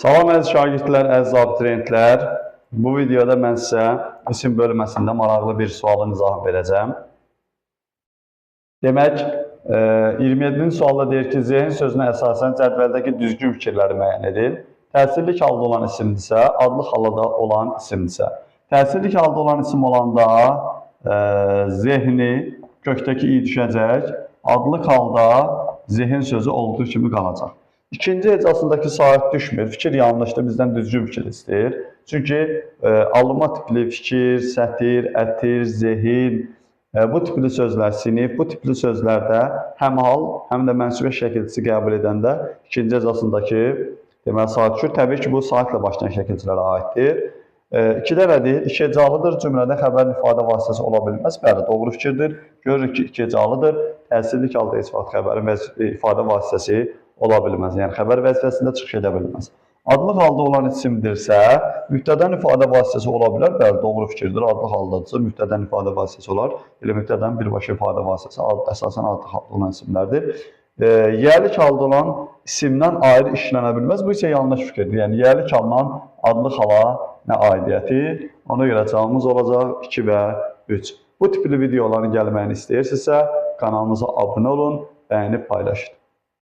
Salam əziz şagirdlər, əziz abituriyentlər. Bu videoda mən sizə isim bölməsində maraqlı bir sualın izahını verəcəm. Demək, 27-ci sualda deyir ki, zehin sözünə əsasən cədvəldəki düzgün fikirləri müəyyən edin. Təsirlik halda olan isimdirsə, adlıq halda olan isimdirsə. Təsirlik halda olan isim olanda zehni kökdəki i düşəcək, adlıq halda zehin sözü olduğu kimi qalacaq. İkinci hecasındakı sahib düşmür. Fikir yanlışdır, bizdən düzgün fikir istəyir. Çünki alınma tipli fikir, sətir, ətir, zehin, bu tipli sözlər sinif, bu tipli sözlərdə həm hal, həm də mənsubiyyət şəkilçisi qəbul edəndə ikinci hecasındakı deməli sahib düşür. Təbii ki, bu sahiblə başlayan şəkilçilərə aiddir. İkidə nə deyir? İki hecalıdır. Cümlədə xəbərin ifadə vasitəsi ola bilməz. Bəli, doğru fikirdir. Görürük ki, iki hecalıdır. Təsirlik halda heç vaxt xəbərin ifadə vasitəsi ola bilməz. Yəni, xəbər vəzifəsində çıxış edə bilməz. Adlıq halda olan isimdirsə, mübtədən ifadə vasitəsi ola bilər. Bəli, doğru fikirdir. Adlıq haldadırsa, mübtədən ifadə vasitəsi olar. Elə mübtədən birbaşa ifadə vasitəsi əsasən adlıq halda olan isimlərdir. Yəlik halda olan isimdən ayrı işlənə bilməz. Bu isə yanlış fikirdir. Yəni, yəlik haldan adlıq hala nə aidiyyəti? Ona görə cavabımız olacaq 2 və 3. Bu tipli videoların gəlməyini istəyirsinizsə, kanalımıza abunə olun, bəyənib paylaşın.